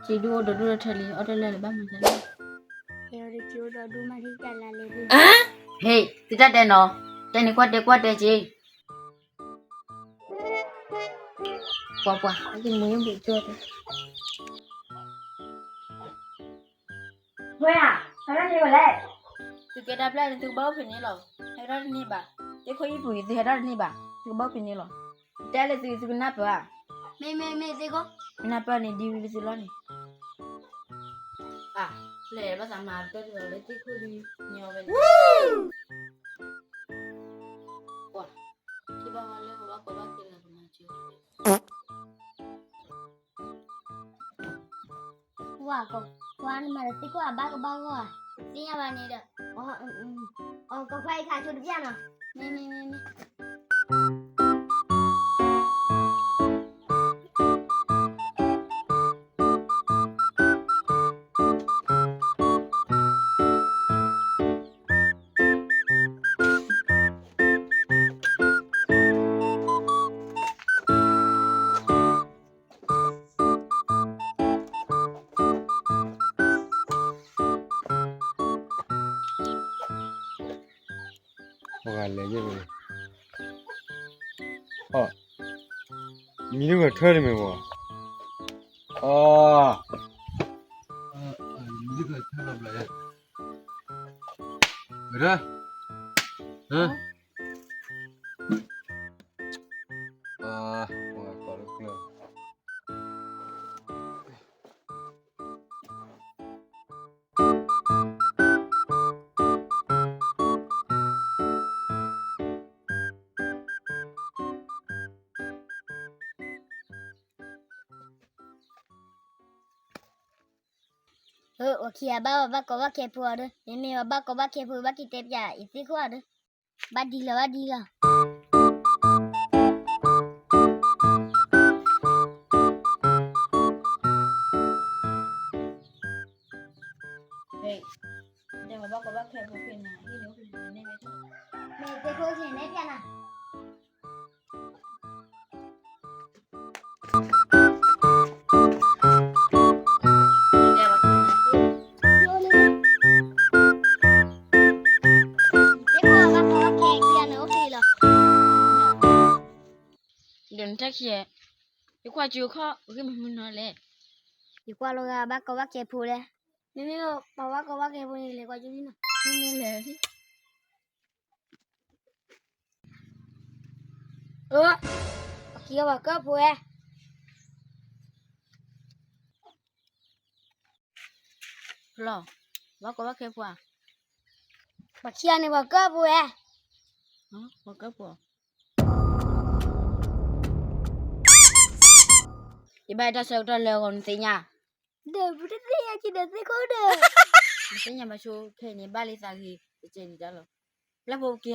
စံးဒုအိၣ်ဒီးဒိၣ်ထၢလံ အီၣ်တလၢာ်လၢၤဘၣ်မၤတၢ်လၢ ဟဲဒီးစံးအိၣ်ဒီးဒိၣ်မး ဟ့ၣ်တၢ်လၢလၢ ဟ့ၣ် သုတၢ်တဲနီၤ, တဲန့ၣ်ကွၢ်တဲကွၢ်တဲက့ၤ ပှၤပှၤ အကမူယဘုကၠီတဲ ဝဲဧါ, ဟဲထီၣ်န့ၢ်ဝဲလဲၣ်. သုကဲတၢ်ပျၢ်န့ၣ် သုကဘၣ်အိၣ်ဖဲန့ၣ်လီၤ. ဟဲထီၣ်တန့ၢ်ဘၣ်. သ့ၣ်ခိၣ်အံၤပူၤအံၤ သုဟဲထီၣ်တန့ၢ်ဘၣ်. သုကဘၣ်အိၣ်ဖဲန့ၣ်လီၤ. တဲလၢသု သုကနၢ်ပၢၢ်ဧါ. မ့ၢ်မ့ၢ်မ့ၢ်သ့ၣ်ခိၣ်, နၢ်ပၢၢ်န့ၣ် ဒ်ဝံၤပသုလီၤန့ၣ်. အၢ, လဲၤဘၣ်သးမၤပၢၢ်တလီၤလၢသ့ၣ်ခိၣ်ဒ်ညီဝဲန့ၣ်. ကွၢ်, ထံၣ်ဘၣ်ဝဲလၢပဘၣ်ကီဘၣ်ခဲလၢာ်ကမၤစၢၤ ဝါကီ, ကွၢ်နမၤဒီးသ့ၣ်ခိၣ်အဘၣ်ကဘၣ်ဂီၢ်ဧါ, သ့ၣ်ညါဘၣ်န့ၣ်ဒီး, အီ, အီ, ကခွါအံၤခါဆိတပျၢ်နီၤ, မ့ၢ်မ့ၢ်မ့ၢ်မ့ၢ် ပှၤလဲၤယဲၢ်ဝဲ, အီ, မံၤတဂၤထၢတမ့ၢ်ဝဲ, အီ, မံၤတဂၤထၢလီၤဘျီယဲၢ်, ဂရၢ, ဟၢ, အီ, ပှၤကိးလၢကျၢၤ အၢ အခံဂၤဘၣ်ဝဲဘၣ်ကီဘၣ်ခဲဖိအီၤဒီး, မ့မ့ၢ်ဝဲဘၣ်ကီဘၣ်ခဲဖိ ဘၣ်က့ၤတဲပၠးအံၤသ့ၣ်ခိၣ်အီၤဒီး, ဘၣ်ဒ်လီၤ ဘၣ်ဒ်လီၤ. ဒီးနတၢ်ခံး, ယကွၢ်ကၠိခီၣ် ဂ့ၢ်မနုၤနီၤလဲၣ်. ယကွၢ်လီၤဂာ်ဘၣ်ကီဘၣ်ခဲဖိလဲၣ်. မ့မ့ၢ်ပှၤဘၣ်ကီဘၣ်ခဲဖိန့ၣ် လဲၤကွၢ်ကၠိလံနီၤ. မ့မ့ၢ်လဲၤလံ. အၢ, ပှၤခံဂၤပှၤကၢၢ်ဖိဝဲ. ဖျီ, ဘၣ်ကီဘၣ်ခဲဖိဧါ. ပှၤခံဂၤန့ၣ်ပှၤကၢၢ်ဖိဝဲ. ပှၤကၢၢ်ဖိ. ယဘၣ်တၢ်ဆၢကတီၢ်လၢအဂီၢ်နသ့ၣ်ညါ. ဒီးပတသ့ၣ်ညါက့ၤဒီးသ့ၣ်ခိၣ်ဒီး. နသ့ၣ်ညါဘၣ်ဆိခဲအံၤန့ၣ်ဘၣ်လံသးဂ့ၤတကဲးန့ၣ်တၢ်လီၤ. ပျၢ်ဖိက့ၤဟီ.